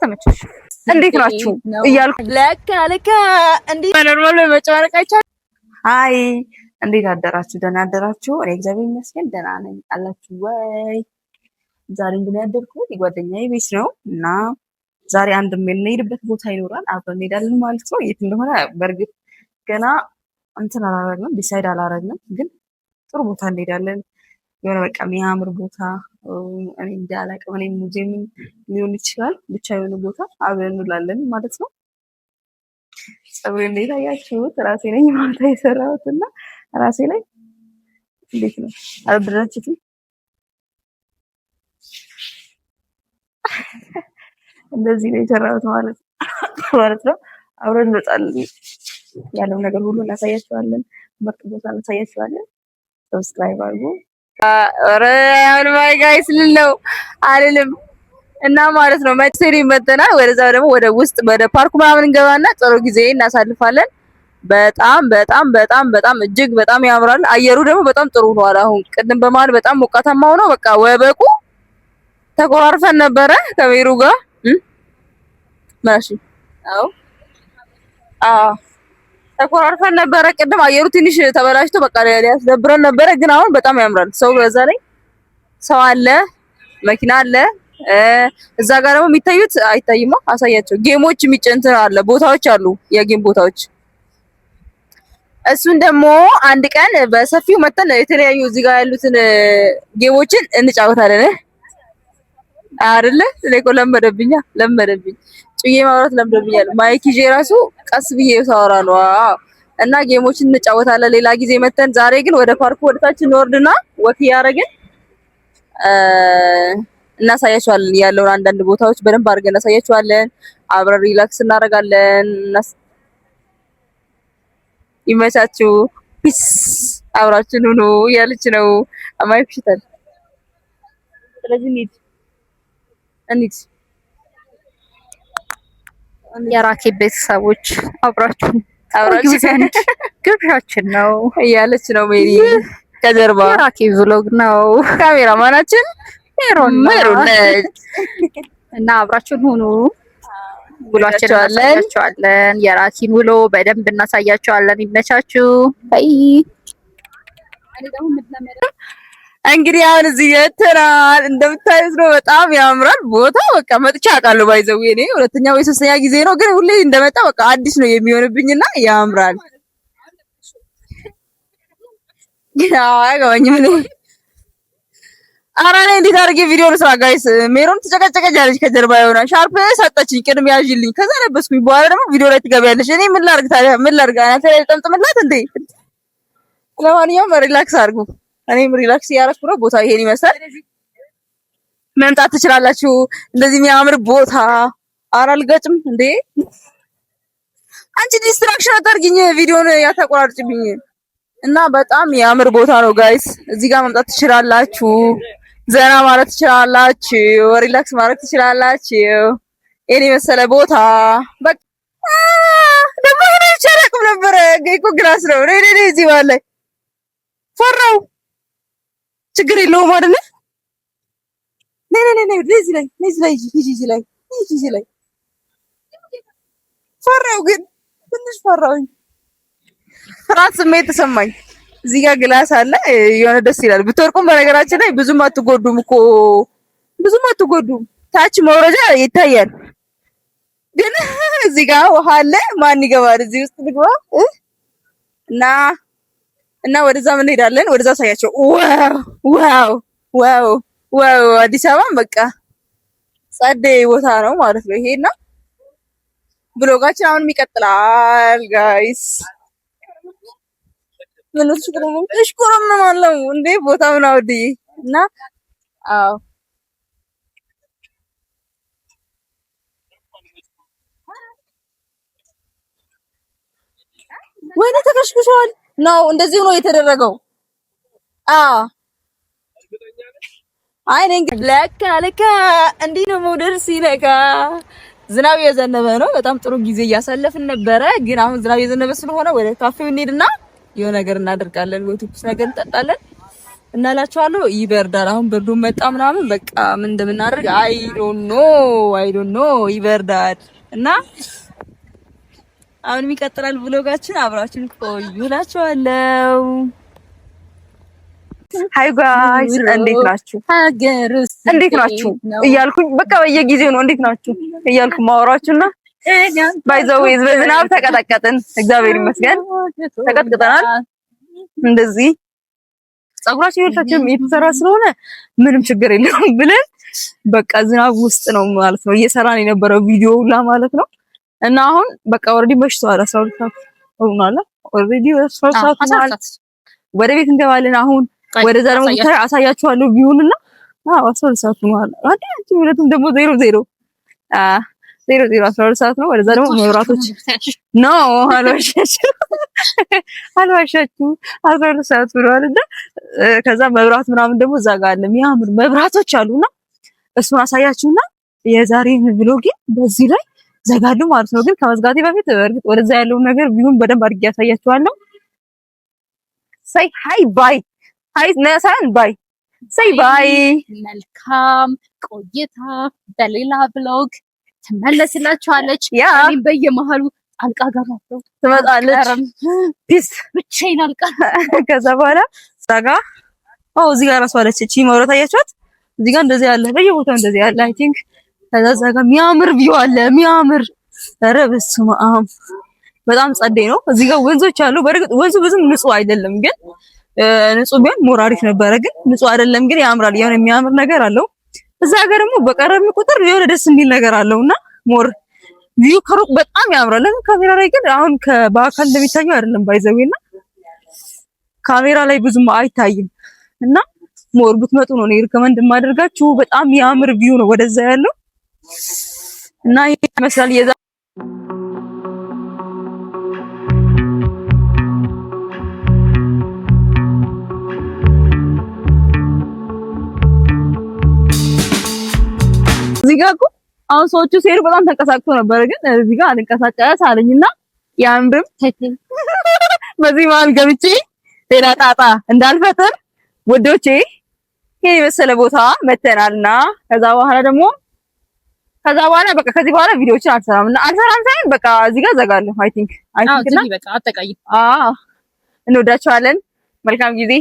ተመቸሽ? እንዴት ናችሁ እያልኩ ለካ ለካ እንዴ normal መጨማረቅ አይቻልም። Hi፣ እንዴት አደራችሁ? ደህና አደራችሁ? እኔ እግዚአብሔር ይመስገን ደህና ነኝ። አላችሁ ወይ? ዛሬ እንግዲህ ያደርኩት የጓደኛዬ ቤት ነው እና ዛሬ አንድ የምንሄድበት ቦታ ይኖራል። አብረን እንሄዳለን ማለት ነው። የት እንደሆነ በእርግጥ ገና እንትን አላረግንም፣ decide አላረግንም፣ ግን ጥሩ ቦታ እንሄዳለን። የሆነ በቃ የሚያምር ቦታ፣ እኔ እንጃ አላውቅም። እኔ ሙዚየም ሊሆን ይችላል፣ ብቻ የሆነ ቦታ አብረን እንውላለን ማለት ነው። ፀጉሬ እንዴት አያችሁት? ራሴ ነኝ ማታ የሰራሁት እና ራሴ ላይ እንዴት ነው፣ አልወደዳችሁትም? እንደዚህ ነው የሰራሁት ማለት ነው። አብረን እንወጣለን፣ ያለው ነገር ሁሉ እናሳያችኋለን። ምርጥ ቦታ እናሳያችኋለን። Subscribe አድርጉ። ኧረ አሁን bye guys ልል ነው አልልም። እና ማለት ነው መሴሪ መተናል። ወደዛ ደግሞ ወደ ውስጥ ወደ ፓርኩ ምናምን እንገባና ጥሩ ጊዜ እናሳልፋለን። በጣም በጣም በጣም በጣም እጅግ በጣም ያምራል። አየሩ ደግሞ በጣም ጥሩ ሆኗል። አሁን ቅድም በመሀል በጣም ሞቃታማ ሆኖ በቃ ወበቁ ተቆራርፈን ነበረ ከሜሩ ጋር ማሺ አዎ አዎ ተኮራርፈን ነበረ። ቅድም አየሩ ትንሽ ተበላሽቶ በቃ ሊያስደብረን ነበረ፣ ግን አሁን በጣም ያምራል። ሰው በዛ ላይ ሰው አለ፣ መኪና አለ። እዛ ጋር ደግሞ የሚታዩት አይታይማ፣ አሳያቸው። Game ኦች የሚጨንትን አለ፣ ቦታዎች አሉ፣ የ game ቦታዎች። እሱን ደግሞ አንድ ቀን በሰፊው መተን የተለያዩ እዚህ ጋር ያሉትን game ኦችን እንጫወታለን። አይደለ? እኔ እኮ ለመደብኛ ለመደብኝ ጭዬ ማውራት ለምዶብኛል። Mic ይዤ ራሱ ቀስ ብዬ ሳወራ ነው። አዎ። እና game ኦችን እንጫወታለን ሌላ ጊዜ መተን። ዛሬ ግን ወደ ፓርኩ ወደታች እንወርድና walk እያደረግን እናሳያቸዋለን። ያለውን አንዳንድ ቦታዎች በደንብ አድርገን እናሳያቸዋለን። አብረን relax እናደርጋለን። ይመቻችሁ። Peace። አብራችን ሁኑ እያለች ነው። Mic ሽታል። ስለዚህ እንሂድ እንሂድ። የራኬብ ቤተሰቦች አብራችሁ አብራችሁ ቆዩ ዘንድ ግብዣችን ነው እያለች ነው ሜሪ ከጀርባ። የራኬብ vlog ነው። ካሜራማናችን ሜሮን ሜሮን ነች። እና አብራችሁን ሁኑ። ውሏችን እንወዳችኋለን። እናሳያቸዋለን። የራኪን ውሎ በደንብ እናሳያቸዋለን። ይመቻችሁ። Bye። እንግዲህ አሁን እዚህ መተናል። እንደምታዩት ነው፣ በጣም ያምራል ቦታው። በቃ መጥቼ አውቃለሁ። By the way እኔ ሁለተኛ ወይ ሶስተኛ ጊዜ ነው፣ ግን ሁሌ እንደመጣ በቃ አዲስ ነው የሚሆንብኝና ያምራል። ግን አያገባኝም እኔ። ኧረ እኔ እንዴት አድርጌ ቪዲዮ ልስራ guys? ሜሮን ትጨቀጨቀኛለች ከጀርባ የሆነ ሻርፕ ሰጠችኝ፣ ቅድም ያዥልኝ፣ ከዛ ለበስኩኝ። በኋላ ደግሞ ቪዲዮ ላይ ትገቢያለሽ። እኔ ምን ላድርግ ታዲያ? ምን ላድርግ? አናቴ ላይ ልጠምጥምላት እንዴ? ለማንኛውም relax አድርጉ። እኔም relax እያደረኩ ነው። ቦታው ይሄን ይመስላል። መምጣት ትችላላችሁ። እንደዚህ የሚያምር ቦታ። ኧረ አልገጭም እንዴ አንቺ፣ distraction አታርጊኝ፣ ቪዲዮን ያታቆራርጭብኝ። እና በጣም የሚያምር ቦታ ነው guys። እዚህ ጋር መምጣት ትችላላችሁ። ዘና ማለት ትችላላችሁ። Relax ማለት ትችላላችሁ። ይሄን የመሰለ ቦታ በቃ ደግሞ እኔ ብቻ አላውቅም ነበረ። እኮ glass ነው። እኔ እኔ እዚህ ባለ ፈራው። ችግር የለውም አይደለ? ነይ ነይ ነይ፣ እዚህ ላይ እዚህ ላይ ሂጂ፣ እዚህ ላይ ሂጂ፣ እዚህ ላይ ፈራው፣ ግን ትንሽ ፈራሁኝ። ፍርሃት ስሜት ተሰማኝ። እዚህ ጋር glass አለ፣ የሆነ ደስ ይላል። ብትወርቁም በነገራችን ላይ ብዙም አትጎዱም እኮ፣ ብዙም አትጎዱም። ታች መውረጃ ይታያል፣ ግን እዚህ ጋር ውሃ አለ። ማን ይገባል እዚህ ውስጥ ልግባ? እና ወደዛ ምን እንሄዳለን? ወደዛ ሳያቸው። Wow wow wow wow! አዲስ አበባን በቃ ጸዴ ቦታ ነው ማለት ነው ይሄና vlog ኣችን አሁንም ይቀጥላል guys። ምን እሽኮረመማለሁ እንዴ ቦታ ምን አውድዬ እና አዎ ወይኔ ተከሽክሿል ነው እንደዚህ ነው የተደረገው። አዎ አይ እኔ እንግዲህ ለካ ለካ እንዲህ ነው መውደድ ሲነካ። ዝናብ እየዘነበ ነው። በጣም ጥሩ ጊዜ እያሳለፍን ነበረ። ግን አሁን ዝናብ እየዘነበ ስለሆነ ወደ ካፌው እንሄድና የሆነ ነገር እናደርጋለን፣ ወይ ትኩስ ነገር እንጠጣለን። እና እላችኋለሁ ይበርዳል። አሁን ብርዱ መጣ ምናምን በቃ ምን እንደምናደርግ I don't know፣ I don't know፣ ይበርዳል። እና አሁንም ይቀጥላል vlog ኣችን፣ አብራችን ቆዩ እላችኋለሁ። Hi guys፣ እንዴት ናችሁ? እንዴት ናችሁ እያልኩኝ በቃ በየጊዜው ነው እንዴት ናችሁ እያልኩ ማወራችሁና by the way በዝናብ ተቀጠቀጥን። እግዚአብሔር ይመስገን ተቀጥቅጠናል። እንደዚህ ፀጉራችን ሁለታችንም እየተሰራ ስለሆነ ምንም ችግር የለውም ብለን በቃ ዝናብ ውስጥ ነው ማለት ነው እየሰራን የነበረው ቪዲዮ ሁላ ማለት ነው። እና አሁን በቃ already መሽቷል። 12 ሰዓት ሆኗል። Already 12 ሰዓት ሆኗል። ወደ ቤት እንገባለን አሁን። ወደዛ ደግሞ አሳያችኋለሁ ቢሆንና አዎ 12 ሰዓት ሆኗል። አንዴ ሁለቱም ደግሞ 00 00 12 ሰዓት ነው። ወደዛ ደግሞ መብራቶች no አልዋሻችሁ አልዋሻችሁ 12 ሰዓት ብለዋል። እና ከዛ መብራት ምናምን ደግሞ እዛ ጋር አለ የሚያምር መብራቶች አሉና እሱን አሳያችሁና የዛሬን vlog ኤን በዚህ ላይ ዘጋሉ ማለት ነው። ግን ከመዝጋቴ በፊት በእርግጥ ወደዛ ያለውን ነገር ቢሆን በደንብ አድርጌ ያሳያችኋለሁ። Say hi bye፣ hi ነሳን bye፣ say bye። መልካም ቆይታ። በሌላ vlog ትመለስላችኋለች። Yeah። እኔም በየመሀሉ ጣልቃ ገባለሁ። ትመጣለች። Peace። ብቻዬን አልቀርም። ከዛ በኋላ እዛ ጋ ኦ እዚህ ጋር ራሱ አለች። እቺ መብራት አያችኋት? እዚህ ጋር እንደዚህ አለ፣ በየቦታው እንደዚህ አለ። I think ከዛ እዛ ጋር የሚያምር view አለ፣ የሚያምር። ኧረ በስመ አብ በጣም ጸዴ ነው። እዚህ ጋር ወንዞች አሉ። በእርግጥ ወንዙ ብዙም ንጹህ አይደለም፣ ግን ንጹህ ቢሆን more አሪፍ ነበረ። ግን ንጹህ አይደለም፣ ግን ያምራል። የሆነ የሚያምር ነገር አለው። እዛ ጋር ደግሞ በቀረብን ቁጥር የሆነ ደስ የሚል ነገር አለውና more view ከሩቅ በጣም ያምራል። ለምን ካሜራ ላይ ግን አሁን በአካል እንደሚታየው አይደለም by the way እና ካሜራ ላይ ብዙም አይታይም እና more ብትመጡ ነው እኔ recommend የማደርጋችሁ። በጣም የሚያምር view ነው ወደዛ ያለው እና ይሄ ይመስላል የዛ እዚህ ጋር እኮ አሁን ሰዎቹ ሲሄዱ በጣም ተንቀሳቅሶ ነበረ፣ ግን እዚህ ጋር አልንቀሳቀስ አለኝና ያምርም። በዚህ መሀል ገብቼ ሌላ ጣጣ እንዳልፈጥር ውዶቼ ይሄ የመሰለ ቦታ መተናልና ከዛ በኋላ ደግሞ ከዛ በኋላ በቃ ከዚህ በኋላ ቪዲዮዎችን አልሰራም እና አልሰራም ሳይሆን በቃ እዚህ ጋር ዘጋለሁ። I think እና በቃ አጠቃይ አዎ እንወዳችኋለን። መልካም ጊዜ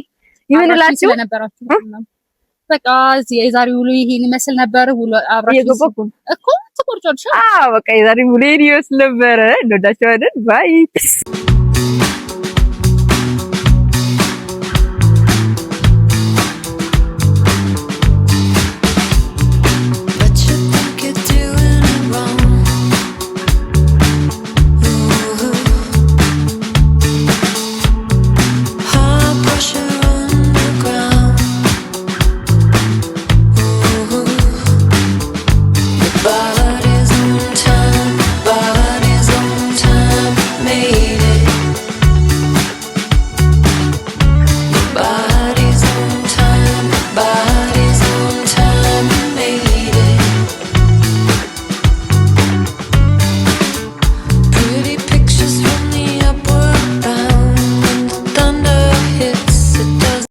ይሁንላችሁ። ስለነበራችሁ በቃ የዛሬው ውሎ ይሄን ይመስል ነበር። ውሎ አብራችሁ እየገባኩ እኮ ትቆርጫለሽ። አዎ በቃ የዛሬው ውሎ ይሄን ይመስል ነበረ። እንወዳችኋለን። Bye።